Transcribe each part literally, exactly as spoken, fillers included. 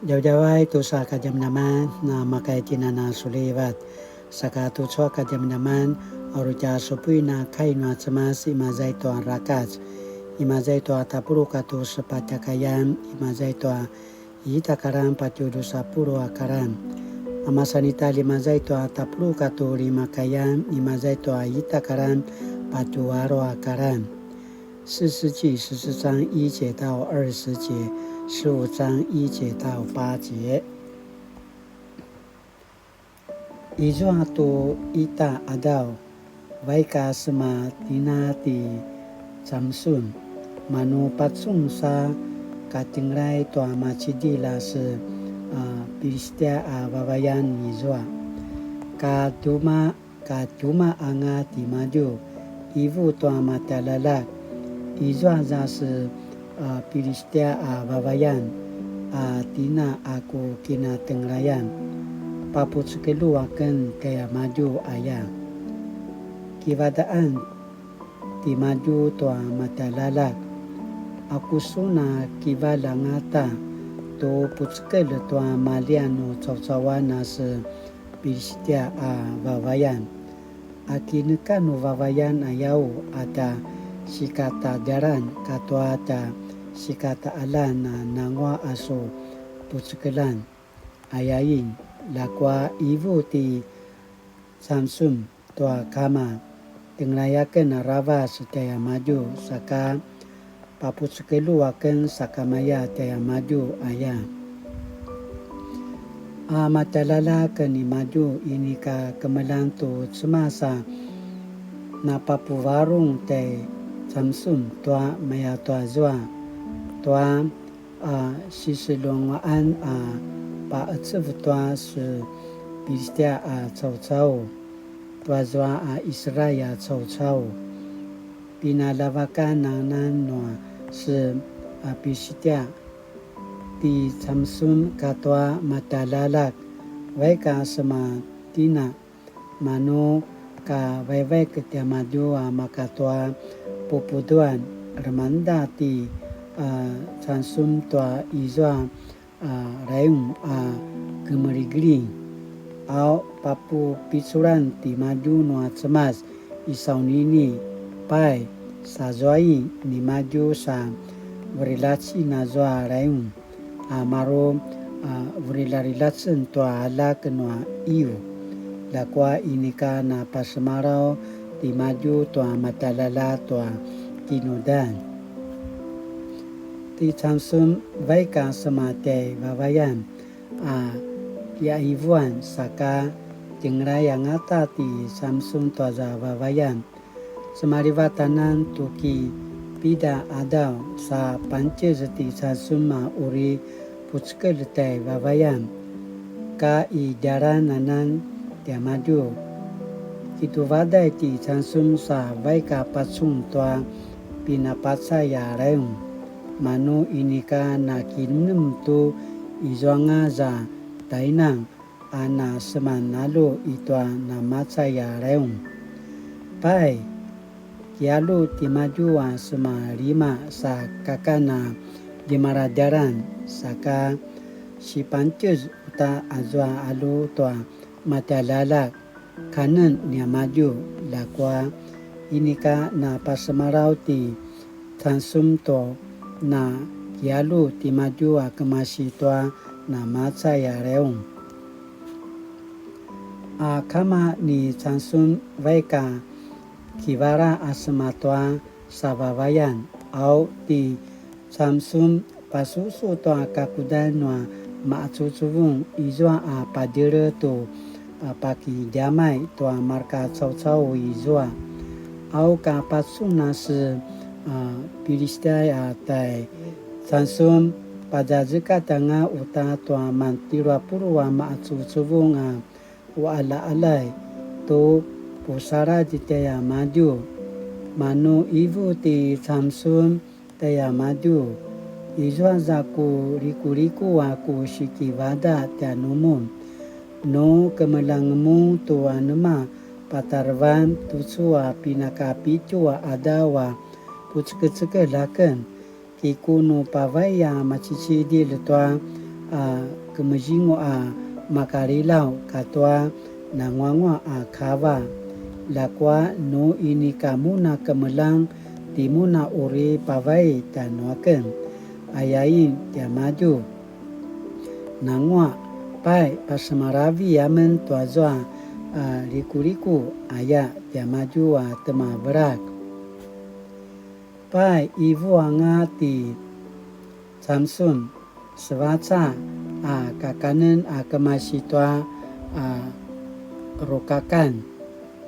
Djavadjavay tusa kadjamadjaman, na makaitjinana sulivat. Saka tucu a kadjamadjaman, a uri tja supuin a kai nua Cemas imaza i tua Rakac, imaza i tua tapuluq katua sepatj a kayan, imaza i tua ita a karan patje drusa puluq a karan. A masan ita imaza i tua tapuluq katua lima kayan, imaza i tua ita a karan patje alu a karan. 士師記十四章一節到二十節，十五章一節到八節。 Izua tu ita a qadaw, vaik a sema tina ti Samsun, manu pacun sa katjengelay tua macidilj a se, a, Pilistia a vavayan izua. Ka tjuma-, ka tjuma anga timadju, ivu tua matjaljaljak, izua za se, a, Pilistia a vavayan, a tina a ku kinatjengelayan, papucekelju aken tjaimadju aya. Kivadaqan timadju tua matjaljaljak, aku sun a kivalj angata tu pucekelj tua maljian nu caucauan a se Pilistia a vavayan. Aki neka nu vavayan ayau a tja sikatadjalan katua tja sikataqaljan a nanguaq a su pucekeljan, ayain, ljakua ivu ti Samsun tua kama, tjengelay aken aravac tjaimadju, saka papucekelju aken sakamaya tjaimadju aya. A matjaljaljak nimadju inika kemeljang tu Cemas a napapuvarung tjai Samsun tua maya tua zua, tua, a, siselunguaqan a paqecev tua se Pilistia a caucau, tua zua a Israil a caucau. Pinaljavakan anan nua se, a, Pilistia ti Samsun katua matjaljaljak, vaik a sema tina, manu ka vaivaik tiamadju a maka tua pupuduan, lemangeda ti, a, Samsun tua izua, a, rayung a kemeligeling. Au papupiculan timadju nua Cemas i saunini, pai, sazuai nimadju sa verilacin azua rayung, a maru, a, vurilarilacen tua aljak nua iu. Ljakua inika napasemalaw timadju tua matjaljaljak tua kinudan. Ti Samsun vaik a sema tjaivavayan a kiqaivuan, saka tjengelay angata ti Samsun tua za vavayan. Semalivatanan tu ki pida qadaw sa pangtjez ti Samsun a uri pucekelj tjaivavayan, ka i djalan anan tiamadju. Kituvaday ti Samsun sa vaik a pacun tua pinapacay a rayung, manu inika nakinemnem tu izuanga za tainang a na seman alu i tua namacay a rayung. Pai, kialu timadju a sema lima sa kakan a ljimaladjalan, saka sipangtjez uta azua alu tua matjaljaljak, kanen niamadju, ljakua inika napasemalaw ti Samsun tu na kialu timadju a kemasi tua namacay a rayung. A kama ni Samsun vaik a kivala a sema tua savavayan, au ti Samsun pasusu tua kakudan nua maqacuvucuvung izua a padjele tu, a, pakidjamay tua marka caucau izua. Au ka pacun a se, a, Pilistia a tjai Samsun, pazazekatj anga uta tua mantjelu a puluq a maqacuvucuvung a uqaljaqaljay tu pusaladj tjaimadju. Manu ivu ti Samsun tjaimadju, izua za ku likuliku a ku sikivadaq tjanumun. Nu kemeljang mun tu anema patarevan tucu a pinakapitju a qadaw a pucekecekelj aken, ki ku nu pavay a macicidilj tua a kemezingu a makalilaw katua nanguanguaq a kava. Ljakua nu inika mun a kemeljang timun a uri pavai tjanuaken, ayain tiamadju. Nanguaq, pai, pasemalavi amen tuazua a likuliku, aya tiamadju a temavelak. Pai, ivu anga ti Samsun, sevaca a kakanen a kemasi tua a rukakan,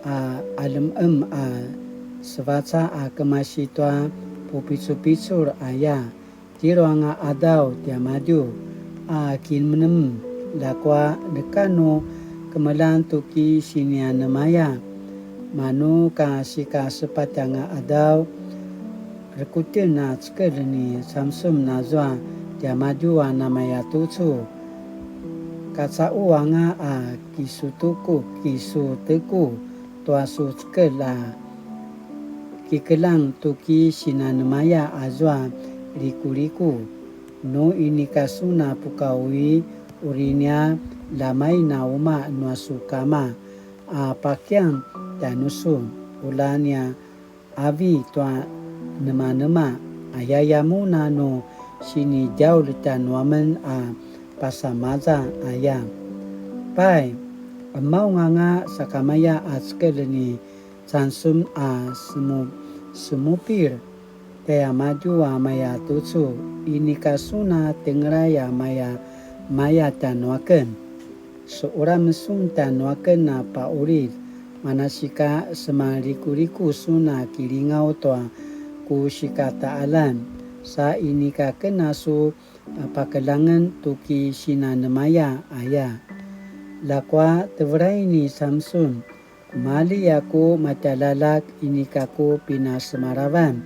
a alemem a sevaca a kemasi tua pupicupicul aya, tjelu anga qadaw tiamadju a kinemenem, ljakua neka nu kemeljang tu ki sinianemaya. Manu ka sika sepatj anga qadaw, rekutjen a cekelj ni Samsun nazua tiamadju a namaya tucu. Kacaqu anga a kisutuku, kisuteku tua su cekelj a kikeljang tu ki sinanemaya azua likuliku. Nu inika sun a pukaui, uri nia ljamai na umaq nua su kama a pakiang tjanusun, ula nia avi tua nemanema, ayaya mun a nu sinidjaulj tjanuamen a pasamaza aya. Pai, qemaung anga sakamaya a cekelj ni Samsun a semu-, semupilj tjaiamadju a maya tucu, inika sun a tengelay a maya, maya tjanuaken. Suqelam sun tjanuaken a paqulid, manasika semalikuliku sun a kilingaw tua ku sikataqaljan, sa inika ken a su pakeljangen tu ki sinanemaya aya. Ljakua tevelai ni Samsun, mali a ku matjaljaljak inika ku pinasemalavan,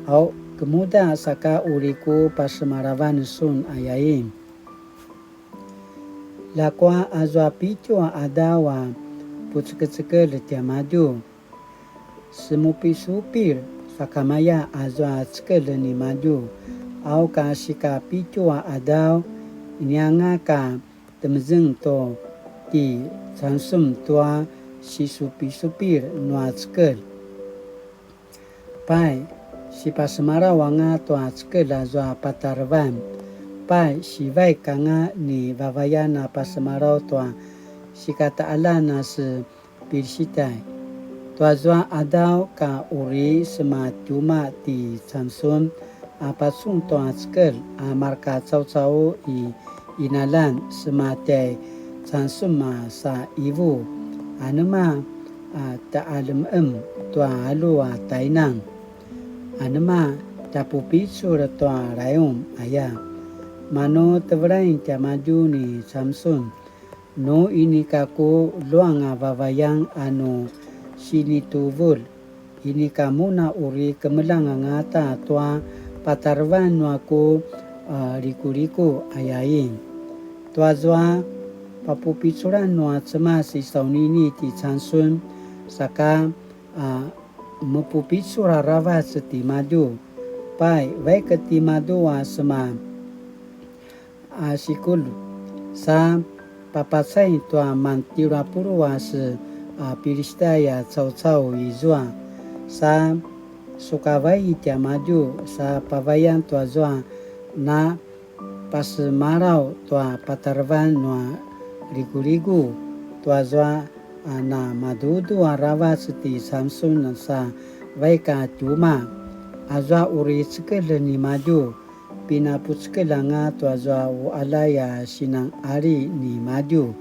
au kemuda saka uri ku pasemalavan sun ayain. Ljakua azua pitju a qadaw a pucekecekelj tiamadju. Semupisupilj sakamaya azua cekelj nimadju, au ka sika pitju a qadaw, inianga ka temezeng tu ti Samsun tua sisupisupilj nua cekelj. Pai, sipasemalaw anga tua cekelj azua patarevan. Pai, sivaik anga ni vavayan a pasemalaw tua sikataqaljan a se Pilisitay. Tuazua qadaw ka uri sema tjumaq ti Samsun a pacun tua cekelj a marka caucau i qinaljan, sema tjai Samsun a sa ivu, anema a taqalemqem tua alju a tjainan, anema tjapupicul tua rayung aya. Manu tevelain tiamadju ni Samsun, nu inika ku luang a vavayan a nu sinituvul, inika mun a uri kemeljang angata tua patarevan nua ku, a, likuliku ayain. Tuazua papupiculan nua Cemas i saunini ti Samsun, saka, a, mepupicul aravac timadju. Pai, vaik timadju a sema a sikulj, sa papacay tua mantjelu a puluq a se a Pilisitay a caucau izua, sa sukavai tiamadju, sa pavayan tuazua na pasemalaw tua patarevan nua liguligu, tuazua a na madudu aravac ti Samsun sa vaik a tjumaq, azua uri cekelj nimadju, pinapucekelj anga tuazua uqaljay a sinan qali nimadju.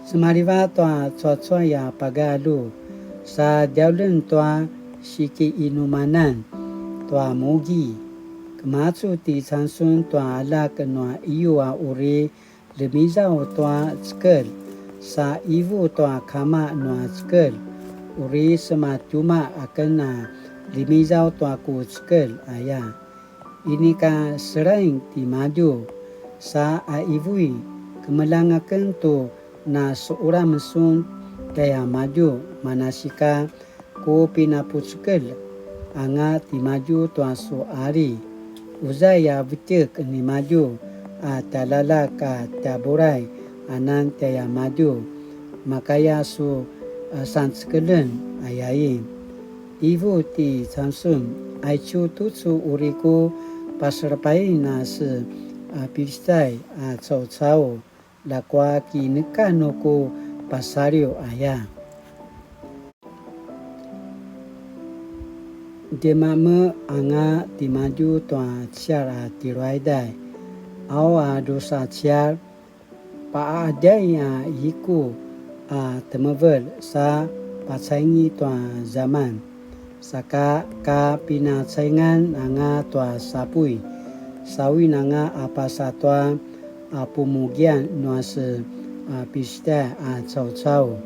Semalivat tua cuacuay a pagalju, sa djauljen tua sikiqinumanan tua mugi. Kemacu ti Samsun tua aljak nua iyu a uri ljemizaw tua cekelj, sa ivu tua kama nua cekelj, uri sema tjumaq aken a ljemizaw tua ku cekelj aya. Inika selaing timadju, sa a ivui, kemeljang aken tu na suqelam sun tjaiamadju, manasika ku pinapucekelj anga timadju tua su qali. Uzai a vetjek nimadju a tjaljaljak a tjabulay anan tjaimadju, makaya su, a, sancekeljen, ayain. Ivu ti Samsun, aicu tucu uri ku paselepain a se, a, Pilistai a caucau, ljakua ki neka nu ku pasaliw aya. Djemame anga timadju tua cial a tiluayday, au a drusa cial, pa'adjay a iku a temevelj sa pacaingi tua zaman. Saka ka pinacaingan anga tua sapuy, sawin anga a pasa tua a pumugian nua se, a, Pilistai a caucau.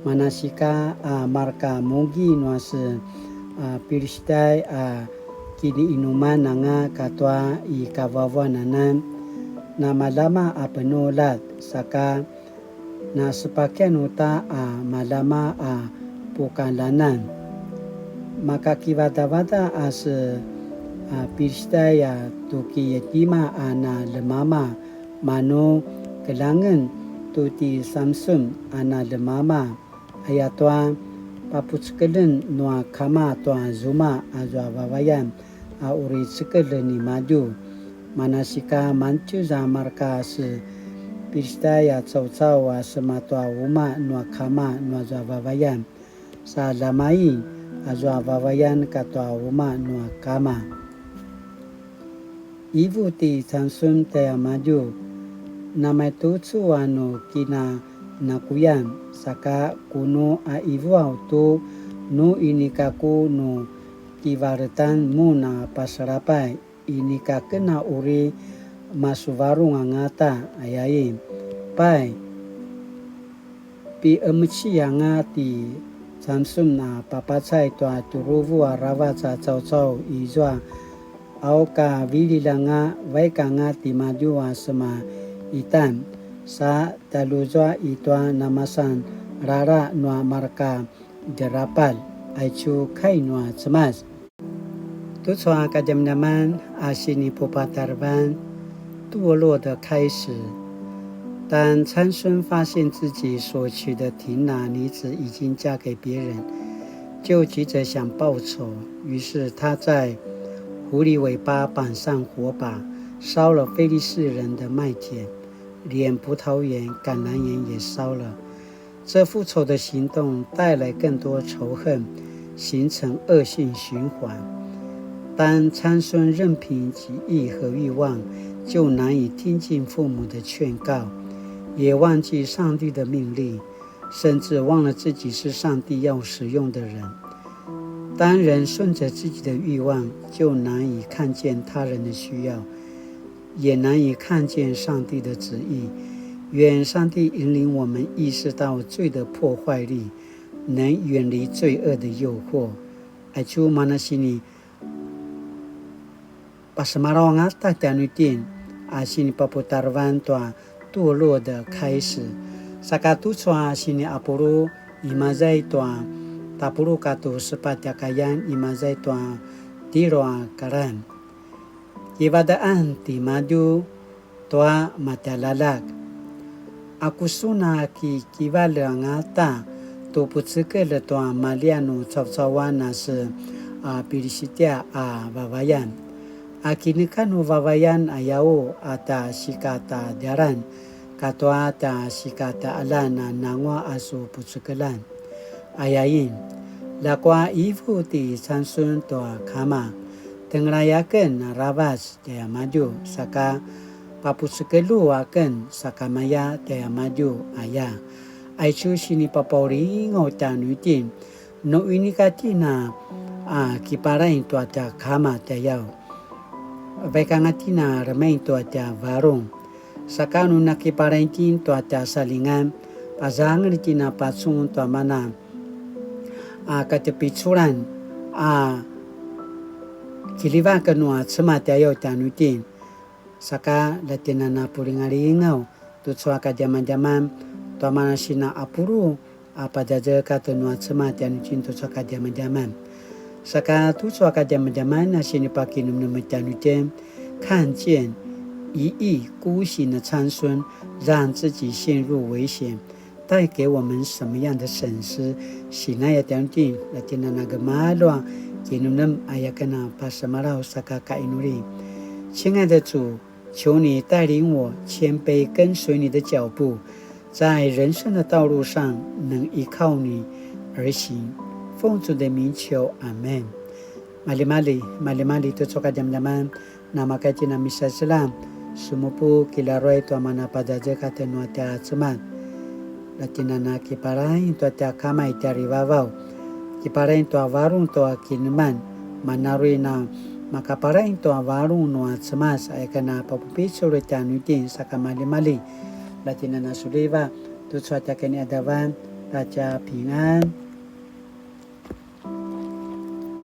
Manasika a marka mugi nua se, a, Pilistai a kiniinuman anga katua i kavavuan anan, na malama a penulat, saka na sepakian uta a malama a pukalanan. Makakivadavada a se, a, Pilistai a tuki tima a na lemama, manu kelangen tu ti Samsun a na lemama, ayatua papucekeljen nua kama tua zuma azua vavayan a uri cekelj nimadju. Manasika mantjez a marka se Pilistai a caucau a sema tua uma nua kama nua zua vavayan, sa lamain azua vavayan katua uma nua kama. Ivu ti Samsun tjaimadju, namaitucu a nu kinanakuyan, saka kunu a ivuaw tu nu inika ku nu kivaletan mun a pasalapay, inika ken a uri masuvarung angata, ayain. Pai, piemeci anga ti Samsun a papacay tua tjuruvu aravac a caucau izua, au ka vililj anga, vaik anga timadju a sema itan, sa tjaljuzua itua namasan rara nua marka djerapalj, aicu kai nua Cemas. Tucu a kadjamadjaman a sinipupatarevan, 堕落的开始。当参孙发现自己所娶的亭拿女子已经嫁给别人，就急着想报仇，于是他在狐狸尾巴绑上火把，烧了非利士人的麦田，连葡萄园、橄榄园也烧了。这复仇的行动带来更多仇恨，形成恶性循环。当参孙任凭己意和欲望，就难以听进父母的劝告，也忘记上帝的命令，甚至忘了自己是上帝要使用的人。当人顺着自己的欲望，就难以看见他人的需要，也难以看见上帝的旨意。愿上帝引领我们意识到罪的破坏力，能远离罪恶的诱惑。Aicu manasini pasemalaw angata tjanuitjen a sinipaputarevan tua 堕落的开始. Saka tucu a siniapulu imaza i tua tapuluq katua sepatj a kayan imaza i tua tjelu a kalan. Kivadaqan timadju tua matjaljaljak. Aku sun a kikivalj angata tu pucekelj tua maljian nu caucauan a se, a, Pilisitia a vavayan? A ki neka nu vavayan ayau a tja sikatadjalan katua tja sikataqaljan a nanguaq a su pucekeljan? Ayain, ljakua ivu ti Samsun tua kama, tengelay aken aravac tjaimadju, saka papucekelju aken sakamaya tjaimadju aya. Aicu sinipapaulingaw tjanuitjen, nu inika tjen a kipalaing tua tja kama tjayaw, vaik anga tjen a remaing tua tja varung. Saka nu nakipalaing tjen tua tja salingan, pazangal tjen a pacun tua mana a katjepiculan a kiljivak nua Cemas tjayaw tjanuitjen. Saka la tjen a na pulingalingaw tucu a kadjamadjaman tua mana sina apulu a padjadjekat nua Cemas tjanuitjen tucu a kadjamadjaman. Saka tucu a kadjamadjaman a sinipakinemnem tjanuitjen, 看見一意孤行的參孫，讓自己陷入危險，帶給我們什麼樣的損失？Sinaya tjanuitjen, la tjinana gemalju a kinemnem aya ken a pasemalaw saka kainuli. 親愛的主，求你帶領我謙卑跟隨你的腳步，在人生的道路上能依靠你而行。奉主的名求，阿們。Malimali, malimali tucu a kadjamadjaman, namakaya itjen a misaseljang, sumupu kilaruay tua mana pazazekatj nua tja Cemas. La tjinana kipalaing tua tja Kama i tjarivavaw, kipalaing tua varung tua kinemnem, mana uri na makapalaing tua varung nua Cemas, aya ken a papupicul tjanuitjen saka malimali. La tjinana suliva, tucu a tja kiniadavan, ta tja pingan.